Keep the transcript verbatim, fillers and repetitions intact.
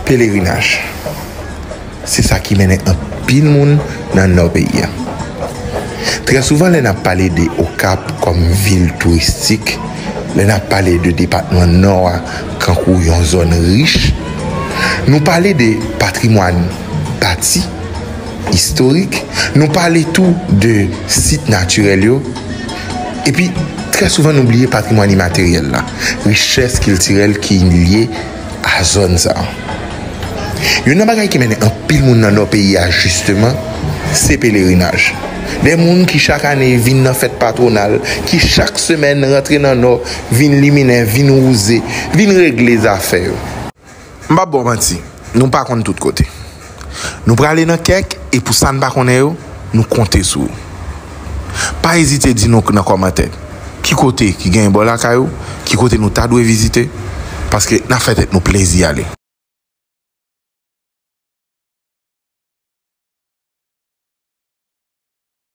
Pelerinaj. Se sa ki mennen anpil moun nan nò peyi a. Trè souvan, lè n ap pale de Okap kòm vil touristik, lè n ap pale de depatman Nò a kankou yon zòn rich, nou pale de patrimwàn bati, istorik, nou pale tou de sit natirèl yo, epi trè souvan nou bliye patrimwàn imateryèl la, richès kiltirèl ki lye a zòn sa a. Youn nan bagay ki mennen anpil moun nan nò peyi a, jisteman, se pelerinaj. De moun ki chak ane vin nan fèt patwonal, ki chak semèn rantre nan nò, vin liminen, vin wouze, vin regle zafè yo. M p ap ba w manti, nou pa konn tout kote. Nou prale nan kèk, e pou sa n pa konnen yo, nou konte sou ou. Pa ezite di nou nan kòmantè ki kote ki genyen bò lakay ou, ki kote nou ta dwe vizite, paske n ap fè tèt nou plezi ale.